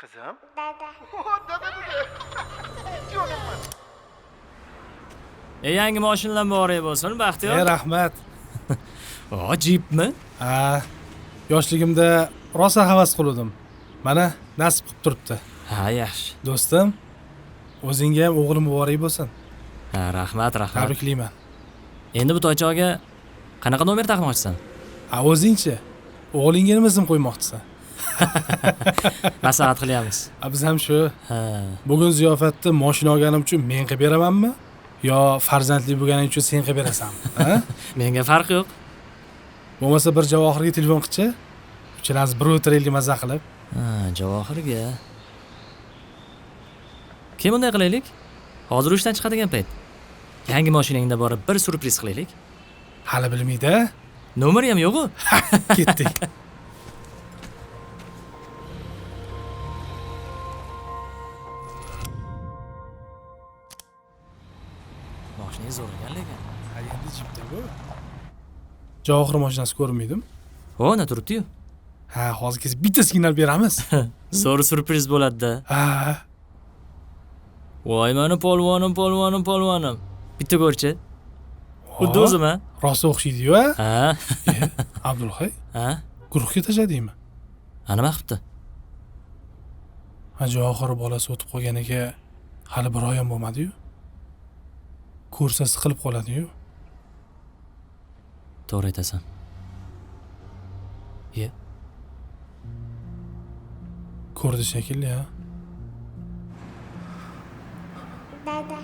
Qizim? Dada. Dada dedi. Jonim. Yangi mashinalar muborak bo'lsin, Baxtiyor. Rahmat. O, jipmi? Ha, yoshligimda rosa havas qiluvdim. Mana nasib qilib turibdi. Ha, yaxshi. Do'stim, o'zingga ham o'g'lim muborak bo'lsin. Ha, rahmat, rahmat. Tabriklayman. Endi bu toychoqga qanaqa nomer taqmoqchisan? Ha, o'zingchi? O'g'lingga nima ism qo'ymoqchisan? Maslahat qilyapmiz. Ha, biz ham shu. Ha. Bugun ziyofatni mashina olganim uchun men qilib beramanmi? Yo farzandli bo'lganing uchun sen qilib berasanmi? Ha? Menga farq yo'q. Bo'lmasa bir Javohirga telefon qilchi. Uchalamiz bir o'tiraylik maza qilib. Ha, Javohirga. Kim bunday qilaylik? Hozir ishdan chiqadigan payt. Yangi mashinangda borib bir syurpriz qilaylik. Hali bilmaydi. Nomeri ham yo'q-ku. Ketdik. Mashinangiz zo'r ekan lekin. Ha, endi jipda bu. Javohir mashinasi ko'rinmaydimi? Ho, na turibdi-yu. Ha, hozir kelsa bitta signal beramiz. Zo'r syurpriz bo'ladi-da. Ha. Voy mani polvonim, polvonim, polvonim. Bitta ko'rchi. Xuddi o'zim, ha? Rosa o'xshaydi-yu, ha? Ha. Abdulhay? Ha? Guruhga tashladingmi? Ha, nima qilibdi? Ha, Javohir bolasi o'tib qolganiga hali bir oy ham bo'lmadi-yu. Ko'rsa siqilib qoladi-yu. To'g'ri aytasan. Ye. Ko'rdi shekilli, ha? Dada.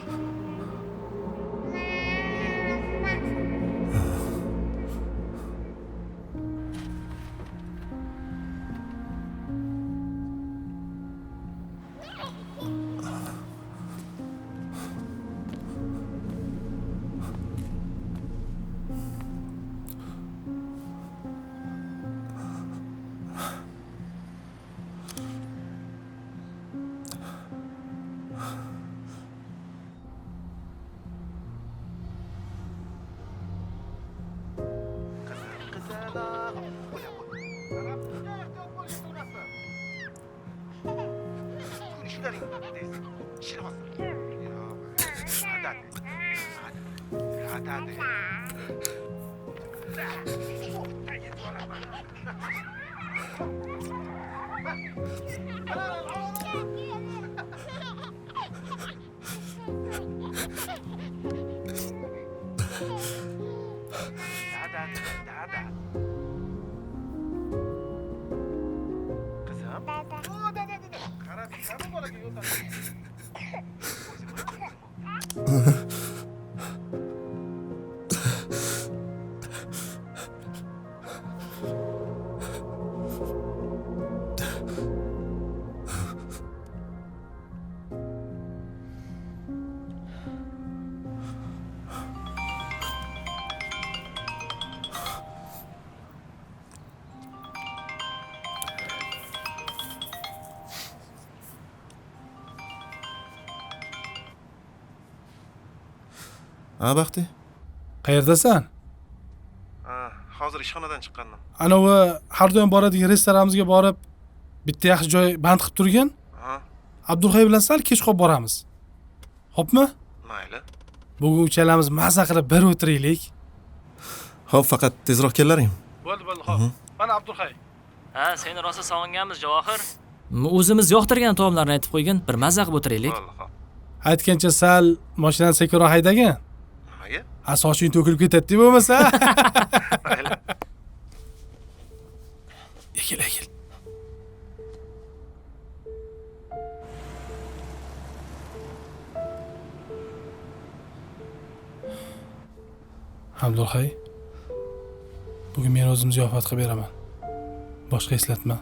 Ha, Baxti? Qayerdasan? Ha, hozir ishxonadan chiqqandim. Anavi har doim boradigan restoranimizga borib, bitta yaxshi joy band qilib turgan. Ha. Abdulhay bilan sal kech qolib boramiz. Xo'pmi? Mayli. Bugun uchalamiz maza qilib bir o'tiraylik. Xo'p, faqat tezroq kellaring. Bo'ldi, bo'ldi, xo'p. Mana Abdulhay. Ha, seni rosa sog'inganmiz, Javohir. O'zimiz yoqtirgan taomlarni aytib qo'ygin, bir maza qilib o'tiraylik. Bo'ldi, xo'p. Aytgancha sal mashinani sekinroq haydagin. Nimaga? Ha, soching to'kilib ketadi bo'lmasa. Mayli. Egil, egil. Abdulhay, bugun men o'zim ziyofat qilib beraman. Boshqa eslatma.